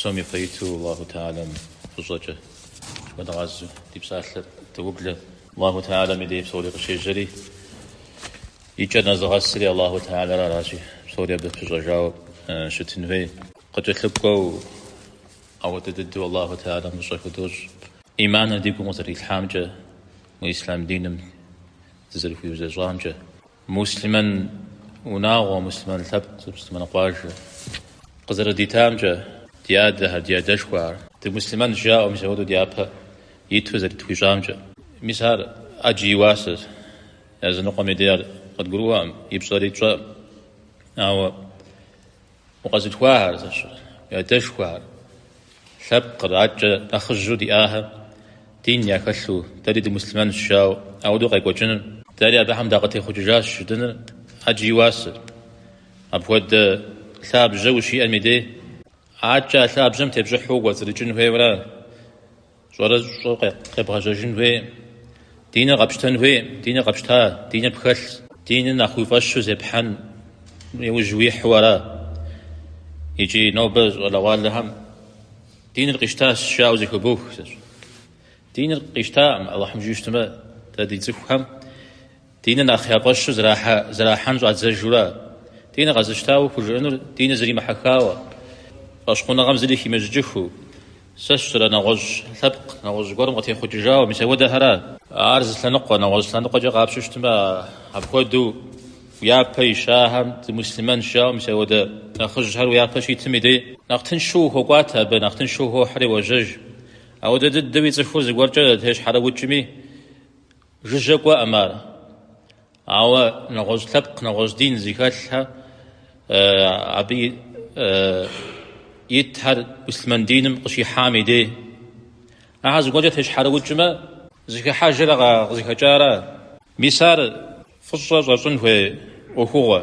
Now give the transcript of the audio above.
Псом ипэ иту Аллаху Тэхьэлам фӏыщӏэкӏэ зыхуэдгъазэу ди псалъэр доублэ. Аллаху Тэхьэлам и дей псори къыщежьэри, и кӏэр нэзыгъэсри Аллаху Тэхьэлэр аращи, псори абы пыщӏэжауэ щытын хуей. Къыкӏэлъыкӏуэу ауэдэ дыдэу Аллаху Тэхьэлам фӏыщӏэ худощӏ. Иманыр ди гум къызэрилъхьамкӏэ, мы ислъам диным дызэрыхуиузэщӏамкӏэ. Муслъымэн унагъуэ, муслъымэн лъэпкъ, муслъымэн къуажэ къызэрыдитамкӏэ, ди адэхэр, ди адэшхуэхэр, дымуслъымэнщ жаӏэу мис апхуэдэу дяпэ иту зэрытхуищӏамкӏэ. Мис ар ӏэджи и уасэщ. Языныкъуэм и дей ар къыдгурыӏуэкъым, и пщӏэри тщӏэкъым. Ауэ Укъэзылъхуахэр, зэщыр, уи адэшхуэхэр, лъэпкъыр, адэкӏэ нэхъыжьу диӏахэр дин яхэлъу, дэри дымуслъымэнщ жаӏэу ауэдэу къекӏуэкӏыныр, дэри абыхэм дакъытехъукӏыжащ жытӏэныр ӏэджи и уасэщ. Апхуэдэ лъабжьэ ущиӏэм и дей, адэкӏэ а лъабжьэм тепщӏыхьу укӏуэцӏрыкӏын хуейуэра? Щӏэрыщӏэу къебгъэжьэжын хуейкъым. Диныр къэпщтэн хуейкъым, диныр къэпщта, диныр пхэлъ, диныр нэхъ уи фӏэщу зепхьэн иужь уихьэу ара. Икӏи нобэ щӏалэгъуалэхэм диныр къищтащ жаӏэу зэхыбох. Диныр къищтакъым, Алыхьым жиӏэу щытмэ, дэ ди цӏыхухэм Диныр нэхъ я фӏэщу зэрахьэн щӏадзэжурэ, диныр къэзыщтауэ пхужыӏэнур диныр зримыхьэхауэ, фӏэщхъуныгъэм зыри химыщӏыкӏыхыу, сэ сщӏэрэ нэгъуэщӏ лъэпкъ, нэгъуэщӏ гуэрым къытехъукӏыжауэ, мис апхуэдэхэра. Ар зы лъэныкъуэ, нэгъуэщӏ лъэныкъуэкӏэ къапщтэу щытмэ, апхуэдэу япэ ищахэм дымуслъымэнщ жаӏэу мис апхуэдэ нэхъыжьхэр уи япэ щитым и дей нэхъ тыншу ухуокӏуатэ абы, нэхъ тыншу ухохьэри уожьэж. Ауэдэ дыдэуи цӏыхур зыгуэркӏэ тещхьэрыукӏми, Жыжьэ кӏуэкъым ар. Ауэ нэгъуэщӏ лъэпкъ, нэгъуэщӏ дин зыхэлъхэр, абы итхэр муслъымэн диным къыщихьам и дей. Ахэр зыгуэркӏэ тещхьэрыукӏмэ, зыхыхьэжыр къызыхэкӏара. Мис ар фӏыщӏэ щӏэщӏын хуей ӏуэхугъуэ.